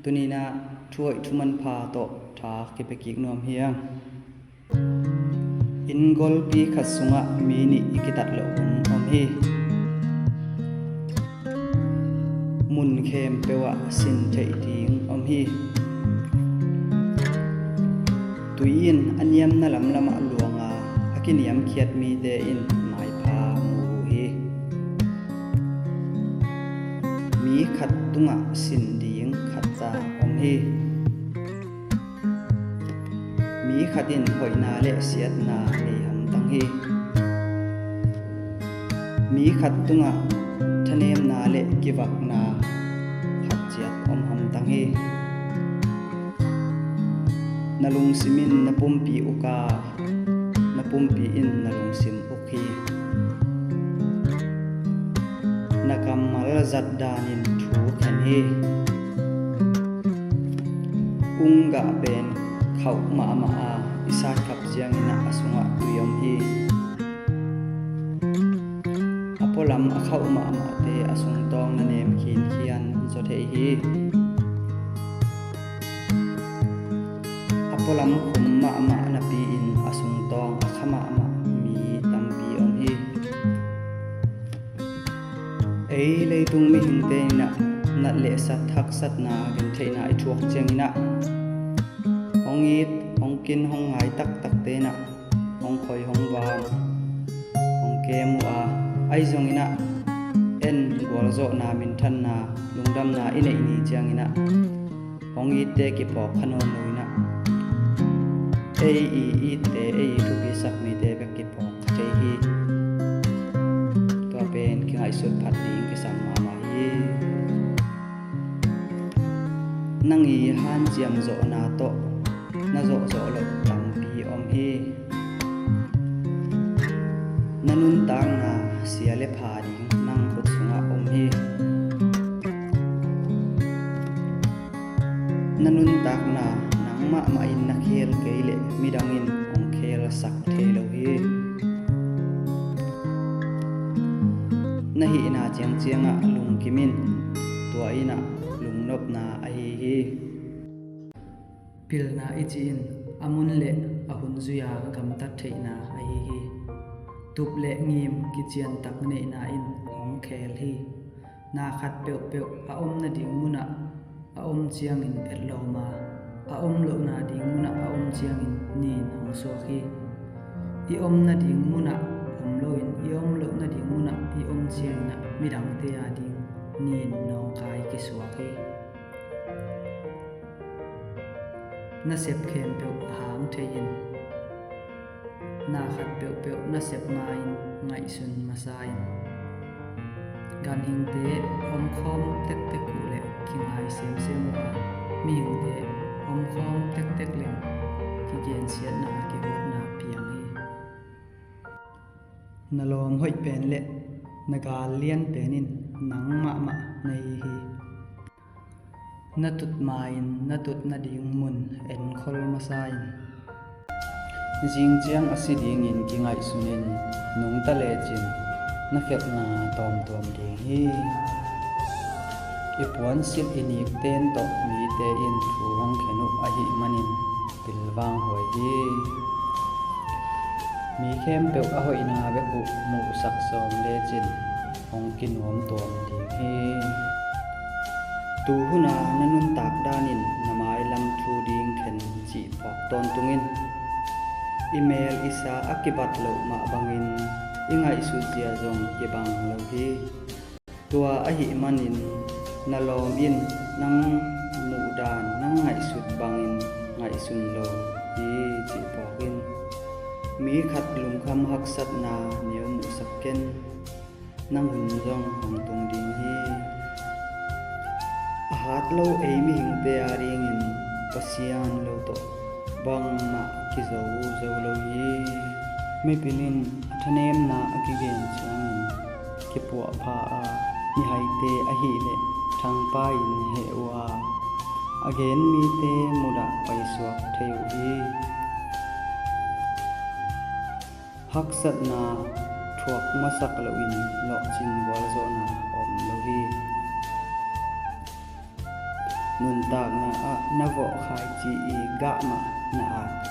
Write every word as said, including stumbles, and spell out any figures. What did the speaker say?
Tuni-in ah thu hoih thu manpha tawh tha kipia kik nuam hi hang. Inn golpi khat sungah mi nih i kitat loh hun om hi. Mun khempeuh ah sin theih ding om hi. Tui in a niamna lamlamah luang a, a kiniamkhiat mite in maipha mu uh hi. Mi khat tungah sin ding khat ca om hi. Mi khat in hoihna le siatna nei hamtang hi. Mi khat tungah thanemna le kivakna khat ciat om hamtang hi. Na lungsim in na pumpi uk a, na pumpi in na lungsim uk hi. Na kammal zat danin thu khen hi. Unggah pen khauh mahmah a, i sat khap ciangin ah a sungah tui om hi. A pualam a khauh mahmahte a sungtawng na nem khinkhian zaw thei hi. A pualam khum mahmah napi-in a sungtawng a kha mahmah mi tampi om hi. Ei leitung mihingte in ah nat le sat haksatna gentheihna i thuak ciangin ah hong it, hong kin, hong ngai taktakte in ah hong khoi, hong van, hong kem uh a, ahi zongin ah en gualzawhna, minthanna, lungdamna i neih ni ciangin ah hong itte kiphawk kha nawn lo in ah ei i itte, ei i thupisak mite bek kiphawk kha thei hi. Tua pen kingaihsut phat ding kisam mahmah hi. Nang i hanciam zawhna tawh na zawhzawh loh tampi om hi. Na nuntakna sia le pha ding nang khut sungah om hi. Na nuntakna nang mahmah in na khel kei leh midang in hong khelsak thei lo hi. Na hihna ciangciangah lungkim in, tua in ah lungnopna ahi hi. Pilna i cih in a mun le a hun zui-a gamtat theihna ahi hi. Tup le ngim kiciantak neihna in hong khel hi. Na khat peuhpeuh a om nading munah a om ciangin etlawm a, a om loh nading munah a om ciangin nin hong suak hi. I om nading munah om loin, i om loh nading munah i om ciangin ah midangte ading nin nawngkai kisuak hi. Na sep khempeuh a hang thei in, na khat peuhpeuh na sep ngai-in ngaihsun masa in. Ganhingte omkhawm tektek uh leh kingai semsem uh a, mihingte omkhawm tektek leng kigensiatna, kihawtna piang hi. Na lawm hoih pen le na gal lian pen in nang mahmah na hi hi. Na tut ma-in na tut nading mun enkhol masa in. Zing ciang a si dingin kingaihsun in, nungta lecin na khelhna tawmtuam ding hi. I puansilh i nikten tawh mite in thu hong khen uh ahih manin pilvang huai hi. Mi khempeuh a hoihna bek uh muhsak sawm lecin hong kinuamtuam ding hi. Tuhuna na nuntak danin na mailam thu ding khen cih phawk tawntungin, i mel i sa a kibat loh mah bangin i ngaihsut zia zong kibang lo hi. Tua ahih manin na lawm in nang muhdan, nang ngaihsut bangin ngaihsun lo hi cih phawk in. Mi khat lungkham haksatna neu muhsak ken, nang hun zong hong tung ding hi. A hat lo ei mihingte adingin Pasian lo tawh bangmah kizo zo lo hi. Mipil in a thanemna a kigen ciangin kipuahpha a, mihaite ahih leh thangpa in heh uh a, a gen mite mudah paisuak thei uh hi. Haksatna thuak masak loin lawhcin gualzawhna om lo hi. Nuntakna-ah na vawh khaici i gah mah na at